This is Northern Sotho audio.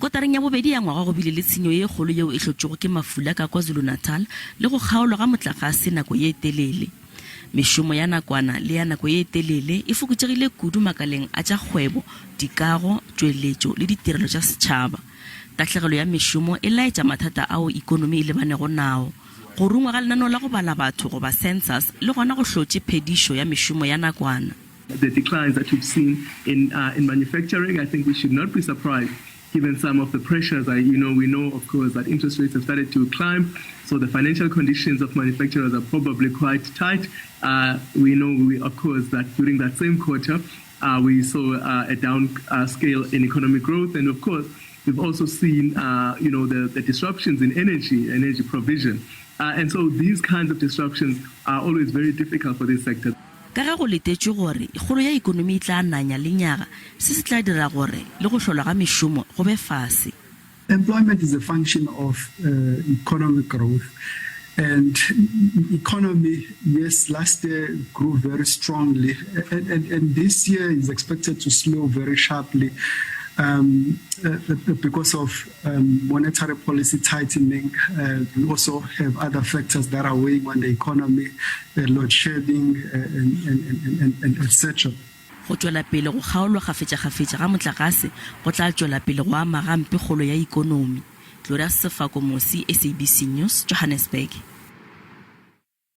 Kotareng ya bobedi ya ngwaga go bile le tshenyo ye kgolo yeo e hlotšwego ke mafula ka KwaZulu-Natal le go kgaolwa ga motlakase nako ye telele. Mešomo ya nakwana le ya nako ye telele e fokotšegile kudu makaleng a tša kgwebo, dikago, tšweletšo le ditirelo tša setšhaba. Tahlegelo ya mešomo e laetša mathata ao ikonomi e lebanego nao. Go rungwa ga lenaneo la go bala batho goba census le gona go hlotše phedišo ya mešomo ya nakwana. The declines that we've seen in in manufacturing, I think we should not be surprised given some of the pressures. I, you know, we know, of course, that interest rates have started to climb, so the financial conditions of manufacturers are probably quite tight. Uh, we know, we, of course, that during that same quarter, uh, we saw uh, a down uh, scale in economic growth, and of course, we've also seen, uh, you know, the, the disruptions in energy, energy provision. Uh, and so these kinds of disruptions are always very difficult for this sector. Ka ge go letetšwe gore kgolo ya ekonomi e tla nanya lenyaga, se se tla dira gore le go hlolwa ga mešomo go be fase. Employment is a function of economic growth and economy, yes, last year grew very strongly and, and, and this year is expected to slow very sharply um, uh, because of um, monetary policy tightening. Uh, we also have other factors that are weighing on the economy, uh, load shedding, uh, and, and, and, and, etc. Go tšwela pele go kgaolwa kgafetšakgafetša ga motlakase go tla tšwela pele go ama gampe kgolo ya ikonomi. Gloria Sefako Mosi, SABC News, Johannesburg.